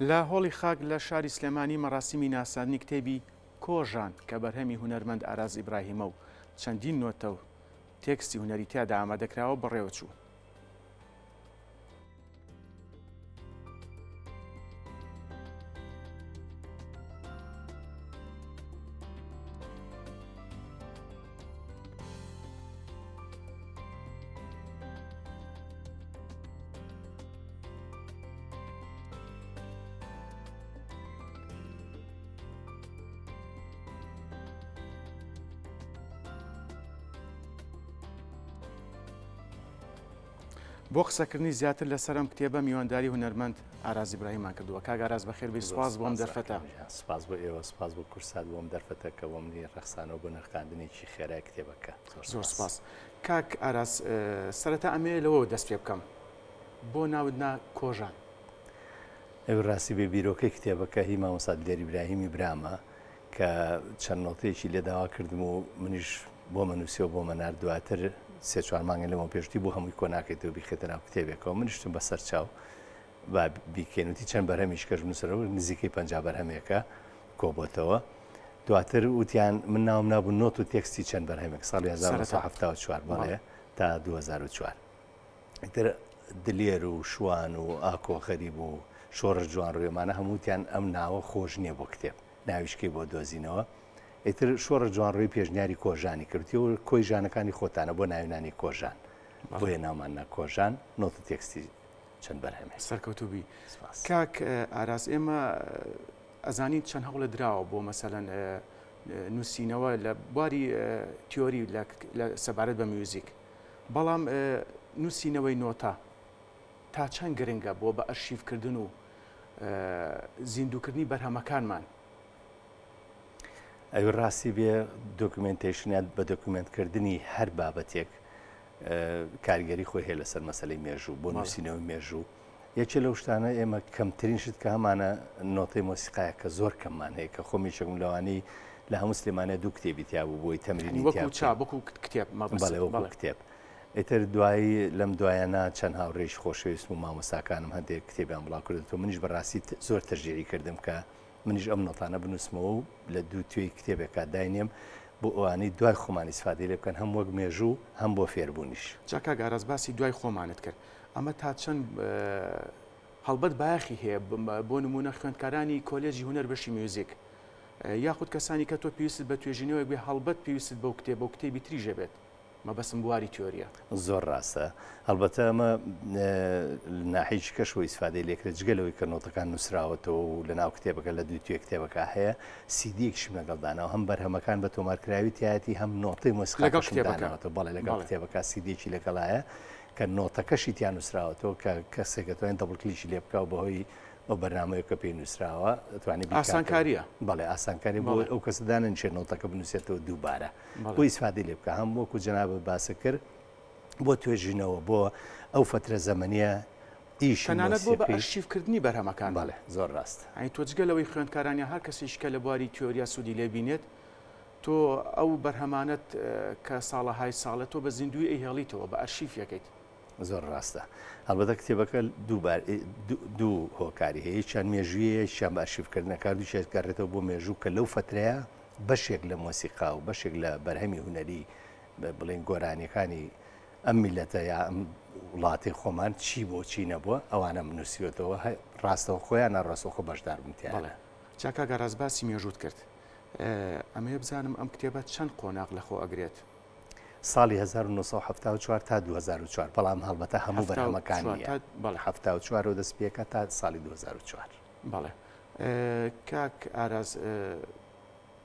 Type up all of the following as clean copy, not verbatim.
لە هۆڵی خاک لە شاری سلێمانی مەراسیمی ناساندنی کتێبی کۆژان کە بەرهەمی هونەرمەند ئاراز ئیبراهیمە و چەندین نۆتە و تێکستی هونەری تیادا ئامادەکراوە بەڕێوەچوو. بۆ قسەکردنی زیاتر لەسەر ئەم کتێبە میوانداری هونەرمەند ئاراز ئیبراهیمان کردووە. کاک ئاراز بەخێر بێی زۆر سوپاس بۆ ئەم سوپاس دەرفەتە. ئاکام گیان. سوپاس بۆ ئێوە، سوپاس بۆ کوردسات بۆ ئەم دەرفەتە کە بۆ منی ڕەخسانەوە بۆ نرخاندنێکی خێرای کتێبەکە. زۆر زۆر سوپاس. سوپاس. کاک ئاراز سەرەتا ئەمەوێ لەوەوە دەست پێ بکەم بۆ ناوت نا کۆژان؟ ئەوی ڕاستی بێ بیرۆکەی کتێبەکە هی مامۆستا دلێر ئیبراهیمی برامە کە چەند نۆتەیەکی لێ داوا کردم و منیش بۆمە نووسیەوە بۆمە نارد دواتر سێ چوار مانگە لەمەو پێشتی بۆ هەمووی کۆ ناکەیتەوە بیخەیتە ناو کتێبێکەوە منیش وتم بەسەر چاو با بیکەین وتی چەند بەرهەمیش کەش بنووسەرەوە نزیکەی 50 بەرهەمێکە کۆبۆتەوە دواتر وتیان من ناوم نابوو نۆت و تێکستی چەند بەرهەمێک ساڵی 1974 بەڵێ تا 2004 ئیتر دلێر و شوان و ئاکۆ غەریب و شۆڕش جوانڕوێمانە هەمووتیان ئەم ناوە خۆش نییە بۆ کتێب ناویشکەی بۆ دۆزینەوە ئیتر شۆڕش جوانڕوی پێشنیاری کۆژانی کرد وتی ئەوە کۆی ژانەکانی خۆتانە بۆ ناوی کۆژان بۆیە ناومان نا کۆژان نۆت و تێکستی چەند بەرهەمێک. سەرکەوتوو بی سپاس. کاک ئاراس ئێمە ئەزانین چەند هەوڵە دراوە بۆ مەسەلەن نووسینەوە لە بواری تیۆری لە سەبارەت بە میوزیک بەڵام نووسینەوەی نۆتە تا چەند گرنگە بۆ بە ئەرشیفکردن و زیندووکردنی بەرهەمەکانمان؟ ئەوی ڕاستی بێ documentation یان بە document کردنی هەر بابەتێک کاریگەری خۆی هەیە لەسەر مەسەلەی مێژوو بۆ نووسینەوەی مێژوو یەکێ لەو شتانە ئێمە کەمترین شت کە هەمانە نۆتەی مۆسیقایە کە زۆر کەممان هەیە کە خۆم یەکێکم لەوانەی لە هەموو سلێمانیا دوو کتێبی تیا بوو بۆی تەمرینی وەکو چا وەکو کتێب بەڵێ وەکو کتێب ئیتر دوایی لەم دوایانە چەند هاوڕێیەکی خۆشەویستم و مامۆستاکانم هەندێک کتێبیان بڵاو کردووەتەوە، منیش بەڕاستی زۆر تەشجیعی کردم کە منیش ئەم نۆتانە بنووسمەوە و لە دوو توێی کتێبێکا داینێم بۆ ئەوانەی دوای خۆمان ئیسفادەی لێ بکەن هەم وەک مێژوو هەم بۆ فێربوونیش. جا کاک ئاراس باسی دوای خۆمانت کرد ئەمە تا چەند هەڵبەت بایەخی هەیە بۆ نموونە خوێندکارانی کۆلێجی هونەر بەشی میوزیک یاخود کەسانی کە تۆ پێویستت بە توێژینەوەیەک بێ هەڵبەت پێویستت بەو کتێبە و کتێبی تریش ئەبێت. مەبەستم بواری تیۆریە. زۆر ڕاستە. هەڵبەتە ئەمە لە ناحیەیەکی کەشەوە ئیسفادەی لێکرێت جگە لەوەی کە نۆتەکان نووسراوەتەوە و لە ناو کتێبەکە لە دوو توێ کتێبەکە هەیە سیدیەکیشم لەگەڵ داناوە هەم بەرهەمەکان بە تۆمارکراوی تیایەتی هەم نۆتەی لەگەڵ مۆسیقاکەشم کتێبەکە. داناوەتەوە بەڵێ لەگەڵ بەڵێ. کتێبەکە سیدیەکی لەگەڵایە کە نۆتەکەشی تیا نووسراوەتەوە کە کەسێک ئەتوانێت double click ی لێ بکا و بەهۆی ئەو بەرنامەیە کە پێی نووسراوە ئەتوانێت بیکاتەوە. ئاسانکارییە. بەڵێ ئاسانکاری بۆ بەڵێ. ئەو کەسە دانەنیشێت نۆتەکە بنووسێتەوە دووبارە. بۆ ئیسفادەی لێ بکا هەم وەکو جەنابت باست کرد بۆ توێژینەوە بۆ ئەو فەترە زەمەنیە ئیشی تەنانەت بۆ بە مۆسیقی ئەرشیف کردنی بەرهەمەکان. بەڵێ زۆر ڕاست. یانی تۆ جگە لەوەی خوێندکاران یا هەر کەسێکی کە لە بواری تیۆریا سوودی لێ بینێت تۆ ئەو بەرهەمانەت کە ساڵەهای ساڵە تۆ بە زیندووی ئەیهێڵیتەوە بە ئەرشیفی ئەکەیت. زۆر ڕاستە. هەڵبەتە کتێبەکە دوو بار دوو هۆکاری هەیە یەکیان مێژوویە یەکیان بە ئەرشیف کردنە هەردووکیان گەڕێتەوە بۆ مێژوو کە لەو فەترەیە بەشێک لە مۆسیقا و بەشێک لە بەرهەمی هونەری بڵێین گۆرانیەکانی ئەم میلەتە یا ئەم وڵاتی خۆمان چی بۆ چی نەبووە ئەوانەم نووسیوەتەوە ڕاستەوە خۆیان ناڕاستەوخۆ بەشدار بوون تیایە. بەڵێ جا کاک ئاراس باسی مێژووت کرد ئەمەوێ بزانم ئەم کتێبە چەند قۆناغ لەخۆ ئەگرێت؟ ساڵی 1974 تا 2004 بەڵام هەڵبەتە هەموو بەرهەمەکان نییە بەڵێ 74 ەوە دەست پێکە تا ساڵی 2004. بەڵێ کاک ئاراز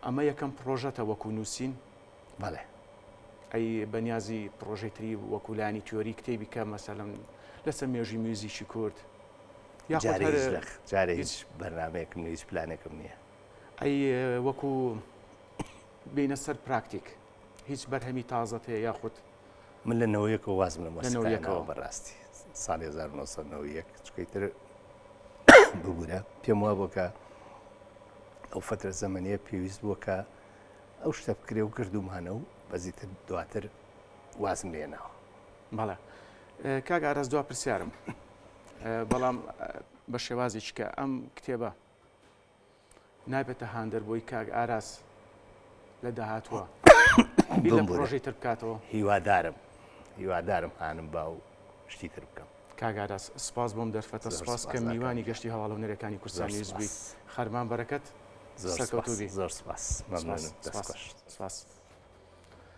ئەمە یەکەم پڕۆژەتە وەکو نووسین؟ بەڵێ. ئەی بەنیازی پڕۆژەی تری وەکو لایەنی تیۆری کتێبی کە مەسەلەن لەسەر مێژووی میوزیکی کورد یاخود جارێ هەر هیچ لەخ جارێ هیچ هیچ بەرنامەیەکم نییە هیچ پلانێکم نییە. ئەی وەکو بێینە سەر پراکتیک هیچ بەرهەمی تازەت هەیە یاخود؟ من لە نەوەیەکەوە وازم لە لە مۆسیقا هێناوە نەوەیەکەوە. بەڕاستی ساڵی 1991 چونکە ئیتر ببورە پێم وابووە کە ئەو فەترە زەمەنیە پێویست بووە کە ئەو شتە بکرێ و کردومانە و بەزیتر دواتر وازم لێناوە. بەڵێ کاک ئاراس دوا پرسیارم بەڵام. بە شێوازێکی کە ئەم کتێبە نابێتە هاندەر بۆی کاک ئاراس لە داهاتووە بیر لە پڕۆژەی تر بکاتەوە؟ هیوادارم هیوادارم هانم با و شتی تر بکەم. کاک ئاراس سپاس بۆم دەرفەتە سپاس کە میوانی گەشتی هەواڵە هونەریەکانی کوردستان نیوز بوویت خەرمان بەرەکەت سەرکەوتوو بی. زۆر سپاس مەمنونم دەست خۆش. سپاس.